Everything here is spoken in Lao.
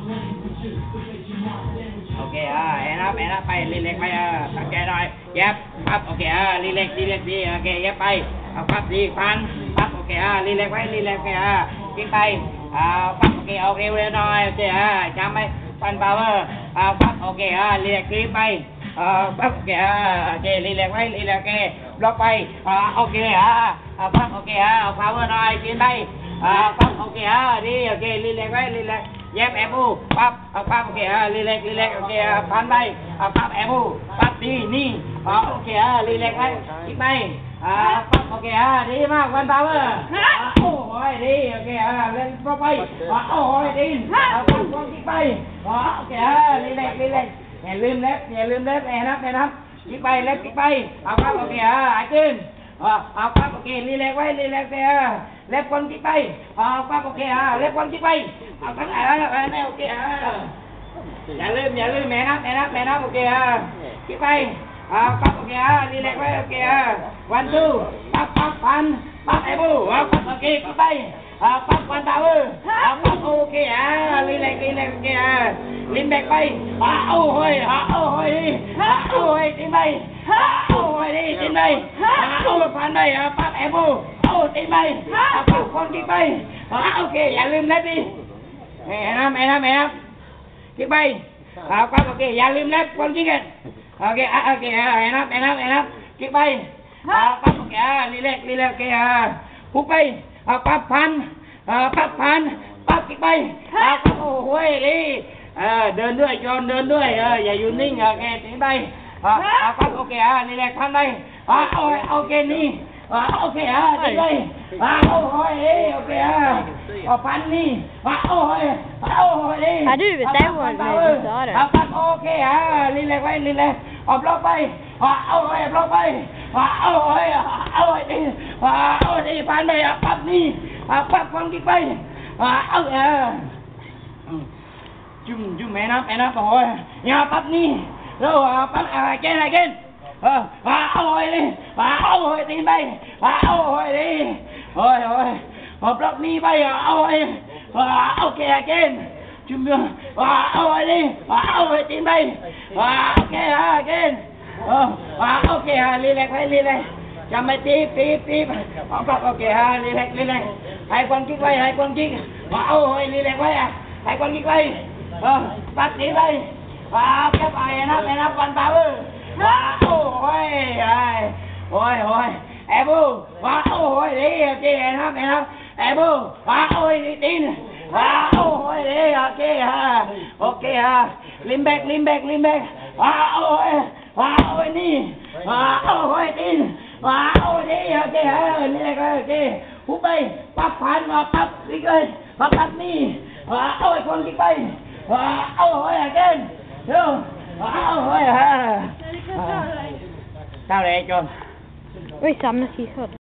ໂອເຄ ເອີ ແອນອັບ ແອນອັບ ໄປ ຣີແລັກໄປ ເອີ ຕັ້ງໃຈໜ້ອຍ ເຢັບ ປັບ ໂອເຄ ເອີ ຣີແລັກ ຣີແລັກ ດີ ໂອເຄ ເຢັບໄປ ເອົາ ປັບ ດີ ຟັນ ປັບ ໂອເຄ ເອີ ຣີແລັກໄວ້ ຣີແລັກໄປ ເອີ ກິນໄປ ເອົາ ປັບ ໂອເຄ ອອກເອວເລັວໜ້ອຍ ໂອເຄ ເອີ ຈຳໄວ້ ຟັນ ພາວເວີ ເອົາ ປັບ ໂອເຄ ເອີ ຣີແລັກ ຄີບໄປ ເອົາ ປັບ ໂອເຄ ເອີ ໂອເຄ ຣີແລັກໄວ້ ຣີແລັກ ໂອເຄ ບລັອກໄປ ເອົາ ໂອເຄ ເອີ ເອົາ ປັບ ໂອເຄ ເອີ ເອົາ ພາວເວີໜ້ອຍ ກິນໄປ ເອົາ ປັບ ໂອເຄ ເອີ ດີ ໂອເຄ ຣີແລັກໄວ້ ຣີແລັກ ເຢັບ ແອບໂອ ປັບ ເອົາ ປັບ ໂອເຄ ເອີ ຣີແລັກ ຣີແລັກ ໂອເຄ ເອີ ພັນໄປ ເອົາ ປັບ ແອບໂອ ປັບ ດີ ນີ ເອົາ ໂອເຄ ເອີ ຣີແລັກໄວ້ ກິນໄປ ເອົາ ປັບ ໂອເຄ ເອີ ດີມາກ ວັນພາວເວີ ໂອ້ໂຫ ດີ ໂອເຄ ເອີ ເຫຼັ້ນຕໍ່ໄປ ໂອ້ໂຫ ດີ ເອົາ ປັບ ຄວາມກິນໄປ ໂອເຄ ເອີ ຣີແລັກ ຣີແລັກ ຢ່າລືມແລັບ ຢ່າລືມແລັບ ແອນອັບ ແອນອັບ ກິນໄປ ແລັບກິນໄປ ເອົາ ປັບ ໂອເຄ ເອີ ອາເກນ ເອົາ ປັບ ໂອເຄ ຣີແລັກໄວ້ ຣີແລັກ ເອີ ແລັບຄວາມກິນໄປ ເອົາ ປັບ ໂອເຄ ເອີ ແລັບຄວາມກິນໄປ ເອົາ ທັງ ເອີ ເອີ ໂອເຄ ເອີ ຢ່າລືມ ຢ່າລືມ ແອນອັບ ແອນອັບ ແອນອັບ ໂອເຄ ເອີ ກິນໄປ ເອົາ ປັບ ໂອເຄ ເອີ ຣີແລັກໄວ້ ໂອເຄ ເອີ ວັນ ທູ ປັບ ປັບ ພັນ ປັບ ແອບໂອ ເອົາ ປັບ ໂອເຄ ກິນໄປ ເອົາ ປັບ ວັນ ພາວເວີ ເອົາ ປັບ ໂອເຄ ເອີ ຣີແລັກ ຣີແລັກ ໂອເຄ ເອີ ລີນແບັກໄປ ເອົາ ໂອ້ໂຫ ເອົາ ໂອ້ໂຫ ເອົາ ໂອ້ໂຫ ຕີນໄປ ເອົາ ໂອ້ໂຫ ຕີນໄປ ເອົາ ພັນໄປ ເອົາ ປັບ ແອບໂອ ເອົາ ຕີນໄປ ເອົາ ປັບ ຄວາມກິນໄປ ເອົາ ໂອເຄ ຢ່າລືມແລັບດີ ແອນອັບ ແອນອັບ ແອນອັບ ກິນໄປ ເອົາ ປັບ ໂອເຄ ຢ່າລືມແລັບຄວາມກິນກັນ ໂອເຄ ເອົາ ໂອເຄ ເອົາ ແອນອັບ ແອນອັບ ແອນອັບ ກິນໄປ ເອົາ ປັບ ໂອເຄ ເອີ ຣີແລັກ ຣີແລັກ ໂອເຄ ເອີ ປຸກໄປ ເອົາ ປັບ ພັນ ເອີ ປັບ ພັນ ປັບ ກິນໄປ ເອົາ ປັບ ໂອ້ໂຫ ດີ ເອີ ເດີນດ້ວຍ ຈອນ ເດີນດ້ວຍ ເອີ ຢ່າຢູ່ນິ່ງ ໂອເຄ ຕີນໄປ ເອົາ ເອົາ ປັບ ໂອເຄ ເອີ ຣີແລັກ ພັນໄປ ເອົາ ໂອເຄ ນີ້ ເອົາ ໂອເຄ ເອີ ຕີນໄປ ເອົາ ໂອ້ໂຫ ດີ ໂອເຄ ເອີ ເອົາ ພັນນີ້ ເອົາ ໂອ້ໂຫ ເອົາ ໂອ້ໂຫ ດີ How do you even say one, man? It's the other. ເອົາ ປັບ ໂອເຄ ເອີ ຣີແລັກໄວ້ ຣີແລັກ ເອົາ ບລັອກໄປ ເອົາ ໂອ້ໂຫ ບລັອກໄປ ເອົາ ໂອ້ໂຫ ເອົາ ຕີນ ເອົາ ຕີນ ພັນໄປ ເອົາ ປັບນີ້ ເອົາ ປັບຄວາມກິນໄປ ເອົາ ເອີ ຈຸ່ມ ຈຸ່ມ ແອນອັບ ແອນອັບ ໂອ້ຍ ຢ່າປັບນີ້ ເອົາ ປັບ ອາເກນ ອາເກນ ເອີ ເອົາ ໂອ້ຍ ເອົາ ໂອ້ຍ ຕີນໄປ ເອົາ ໂອ້ຍ ໂອ້ຍ ໂອ້ຍ ເອົາ ບລັອກນີ້ໄປ ເອົາ ໂອ້ຍ ເອົາ ໂອເຄ ອາເກນ ຈຸ່ມ ເອົາ ໂອ້ຍ ເອົາ ໂອ້ຍ ຕີນໄປ ເອົາ ໂອເຄ ອາເກນ ເອີ ເອົາ ໂອເຄ ອ່າ ຣີແລັກໄວ້ ຣີແລັກ ຈຳໄວ້ ຕີບ ຕີບ ຕີບ ເອົາ ປັບ ໂອເຄ ອ່າ ຣີແລັກ ຣີແລັກ ໃຫ້ຄວາມຄິດໄວ ໃຫ້ຄວາມຄິດ ເອົາ ໂອ້ຍ ຣີແລັກໄວ້ ອ່າ ໃຫ້ຄວາມຄິດໄວ ເອີ ປັບ ຕີໄວ້ ອ່າ ເກັບ ອ່າ ແອນອັບ ແອນອັບ ວັນພາວເວີ ອ່າ ໂອ້ຍ ໂອ້ຍ ໂອ້ຍ ແອບໂບ ອ່າ ໂອ້ຍ ດີ ໂອເຄ ແອນອັບ ແອນອັບ ແອບໂບ ອ່າ ໂອ້ຍ ຕີນ ອ່າ ໂອ້ຍ ດີ ໂອເຄ ອ່າ ໂອເຄ ອ່າ ລີນແບັກ ລີນແບັກ ລີນແບັກ ອ່າ ໂອ້ຍ ວ້າວ ໂອ້ຍ ນີ້ ວ້າວ ໂອ້ຍ ຕີນ ວ້າວ ໂອ້ຍ ນີ້ ໂອເຄ ເອີ ນີ້ແຫຼະ ໂອເຄ ຮຸບໄປ ປັບ ຜ່ານ ມາປັບ ອີກເລີຍ ມາປັບ ນີ້ ວ້າວ ໂອ້ຍ ຄົນ ອີກໄປ ວ້າວ ໂອ້ຍ ອາເກນ ໂຍ ວ້າວ ໂອ້ຍ ເອີ ເຈົ້າແຫຼະ ຈອນ ເອີຍ ສາມນາທີ ໂທດ.